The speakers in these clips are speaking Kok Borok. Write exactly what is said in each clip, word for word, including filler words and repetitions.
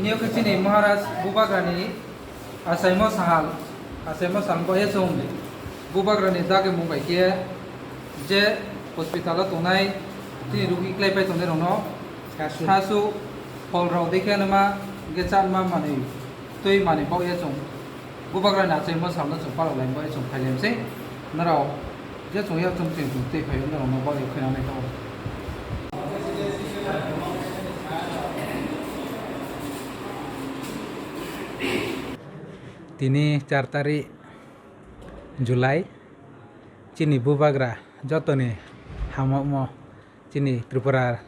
Tini khe chini Maharaj Bubagrani achaimo sal, achaimo sal bo e chwng Bubagrani dagimung bai khe je hospital o tongnai chini rugi klai pai tongnai rokno sasu phol rok dei khe nima hwnkhe chanma manwi twi manwi bo e chwng Bubagrani achaimo salno chwng palok lai bo e chwng phai lai se norok. Je chwng yak chwng chwng chwng twi phai norok no bagwi khwna nai tongo. Tini char tarik July, chini Bubagra jotoni hamokmo chini Tripura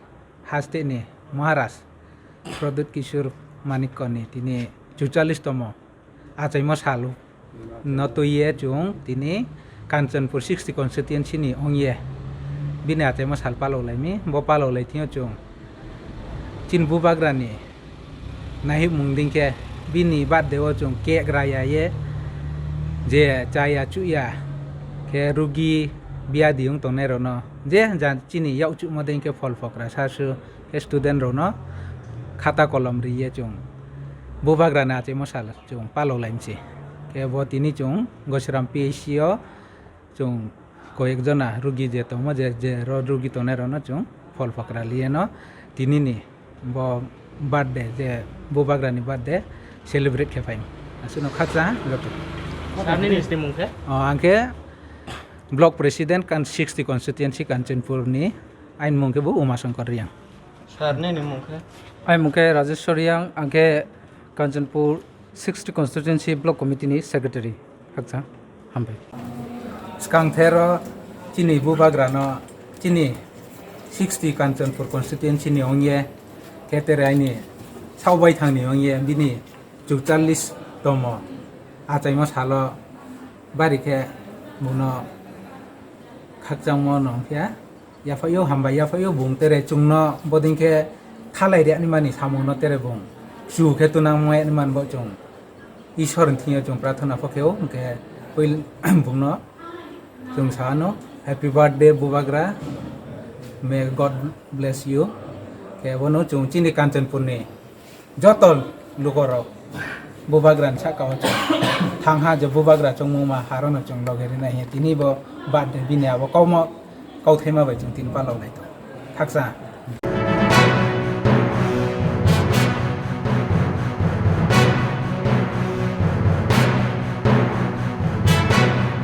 hasteni Maharaj Pradyut Kishore Manikyani tini chuchallis tomo achaimo sal no twiye chwng tini Kanchanpur sixty constituency ni ongye bini achaimo sal palok laimi. Bo palok lai thwngyo chwng chini Bubagrani naihikmung ding khe bini birthday o chwng cake raya ye je chaya chuya khe rugi biyadi wng tongnai rokno je ja chini yak chumo ding khe phol phokra sasu khe student rokno khata kolom riye chwng Bubagrani achaimo sal chwng palok laimse. Khe bo tini chwng Gosiram P H C o chwng koyek jona rugi je tongmo je, je ro rugi tongnai rokno chwng phol phokra liyeno tinini bo birthday je Bubagrani birthday celebrate khe phaimo. Aswkno khakchang joto. Sir, nini mung khe? O, ang khe Block President kan sixty constituency Kanchanpur ni, aini mung khe bo Uma Shankar Reang. Sir, nini mung khe? Aini mung khe Rajeshwar Reang, ang khe Kanchanpur sixty constituency block committee ni secretary. Khakchang, hambai. Swkang thero chini Bubagrano chini sixty Kanchanpur constituency ni ongye khe tere aini saobai thangni ongye bini chuchallis tomo achaimo salo bari khe bungno khakchangmo nong khe. Yaphaio hambai, yaphaio bung tere chwngno boding khe thalai riyani mani samungno tere bung chu khe tunang maya ni manbo chwng Ishwar ni thingyo chwng prarthana pho khe-o, hwnkhe pui-, bungno chwng sa ano, "Happy birthday, Bubagra, may God bless you." Khe bono chwng chini Kanchanpur ni joto lukorok Bubagrani saka o chwng thang ha je Bubagra chwngmung ma harono chwng loge rina hiya tini bo birthday bini abo kaumo kauthaima bai chwng tini palok lai tongo. Khaksa